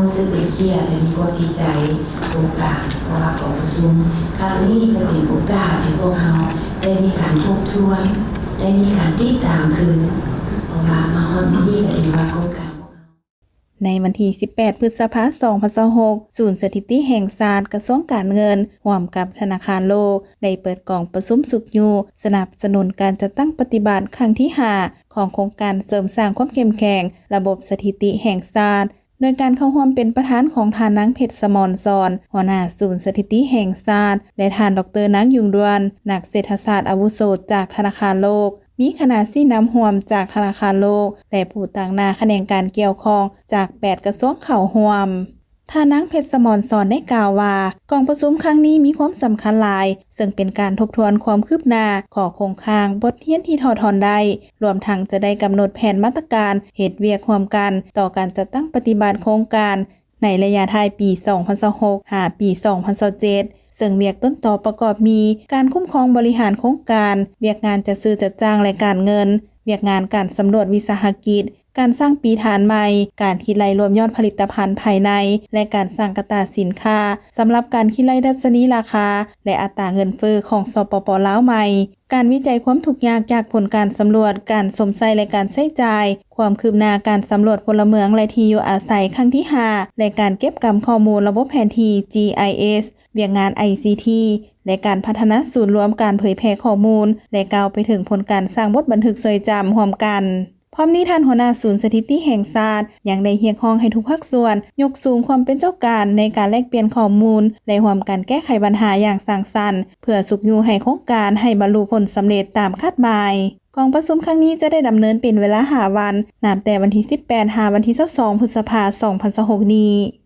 ຮູ້ສຶກເປັນກຽດ ແລະ ມີຄວາມດີໃຈໂດຍກາງ ເພາະວ່າກອງປະຊຸມຄັ້ງນີ້ຈະເປັນໂອກາດໃຫ້ພວກເຮົາໄດ້ມີການທົບທວນ, ໄດ້ມີການຕິດຕາມຄືນ, ເພາະວ່າມາຮອດມື້ນີ້ກໍຖືວ່າໂຄງການຂອງເຮົາ ໃນວັນທີສິບແປດ ພຶດສະພາ ສອງພັນຊາວຫົກ ສູນສະຖິຕິແຫ່ງຊາດ ກະຊວງການເງິນ ຮ່ວມກັບທະນາຄານໂລກ ໄດ້ເປີດກອງປະຊຸມຊຸກຍູ້ສະໜັບສະໜູນການຈັດຕັ້ງປະຕິບັດຄັ້ງທີຫ້າ ຂອງໂຄງການເສີມສ້າງຄວາມເຂັ້ມແຂງລະບົບສະຖິຕິແຫ່ງຊາດ ໂດຍການເຂົ້າຮ່ວມເປັນປະທານຂອງທ່ານນາງ ເພັດສະໝອນສອນ ຫົວໜ້າສູນສະຖິຕິແຫ່ງຊາດ ແລະ ທ່ານ ດອກເຕີ ນາງ ຍຸງດວນ ນັກເສດຖະສາດອາວຸໂສຈາກທະນາຄານໂລກ, ມີຄະນະຊີ້ນຳຮ່ວມຈາກທະນາຄານໂລກ ແລະ ຜູ້ຕາງໜ້າຂະແໜງການກ່ຽວຂ້ອງຈາກແປດກະຊວງເຂົ້າຮ່ວມ. ທ່ານນາງ ເພັດສະໝອນສອນ ໄດ້ກ່າວວ່າ ກອງປະຊຸມຄັ້ງນີ້ມີຄວາມສຳຄັນຫຼາຍ, ເຊິ່ງເປັນການທົບທວນຄວາມຄືບໜ້າ, ຂໍ້ຄົງຄ້າງ, ບົດຮຽນທີ່ຖອດຖອນໄດ້, ລວມທັງຈະໄດ້ກຳນົດແຜນມາດຕະການເຮັດວຽກຮ່ວມກັນຕໍ່ການຈັດຕັ້ງປະຕິບັດໂຄງການ ໃນໄລຍະທ້າຍປີສອງພັນຊາວຫົກ ຫາປີສອງພັນຊາວເຈັດ ເຊິ່ງວຽກຕົ້ນຕໍປະກອບມີ ການຄຸ້ມຄອງບໍລິຫານໂຄງການ, ວຽກງານຈັດຊື້ຈັດຈ້າງ ແລະ ການເງິນ, ວຽກງານການສຳຫຼວດວິສາຫະກິດ, ການສ້າງປີຖານໃໝ່, ການຄິດໄລ່ລວມຍອດຜະລິດຕະພັນພາຍໃນ ແລະ ການສ້າງກະຕາສິນຄ້າ ສຳລັບການຄິດໄລ່ດັດຊະນີລາຄາ ແລະ ອັດຕາເງິນເຟີ້ຂອງ ສປປ ລາວໃໝ່, ການວິໄຈຄວາມທຸກຍາກຈາກຜົນການສຳຫຼວດການຊົມໃຊ້ ແລະ ການໃຊ້ຈ່າຍ, ຄວາມຄືບໜ້າການສຳຫຼວດພົນລະເມືອງ ແລະ ທີ່ຢູ່ອາໄສຄັ້ງທີຫ້າ ແລະ ການເກັບກຳຂໍ້ມູນລະບົບແຜນທີ່ ຈີໄອເອສ, ວຽກງານ ໄອຊີທີ ແລະ ການພັດທະນາສູນລວມການເຜີຍແຜ່ຂໍ້ມູນ ແລະ ກ່າວໄປເຖິງຜົນການສ້າງບົດບັນທຶກຊ່ວຍຈຳຮ່ວມກັນ. ພ້ອມນີ້ທ່ານຫົວໜ້າສູນສະຖິຕິແຫ່ງຊາດ ຍັງໄດ້ຮຽກຮ້ອງໃຫ້ທຸກພາກສ່ວນຍົກສູງຄວາມເປັນເຈົ້າການໃນການແລກປ່ຽນຂໍ້ມູນ ແລະ ຮ່ວມກັນແກ້ໄຂບັນຫາຢ່າງສ້າງສັນ ເພື່ອຊຸກຍູ້ໃຫ້ໂຄງການໃຫ້ບັນລຸຜົນສຳເລັດຕາມຄາດໝາຍ. ກອງປະຊຸມຄັ້ງນີ້ຈະໄດ້ດຳເນີນເປັນເວລາຫ້າວັນ, ນັບແຕ່ວັນທີສິບແປດ ຫາວັນທີຊາວສອງ ພຶດສະພາ ສອງພັນຊາວຫົກນີ້.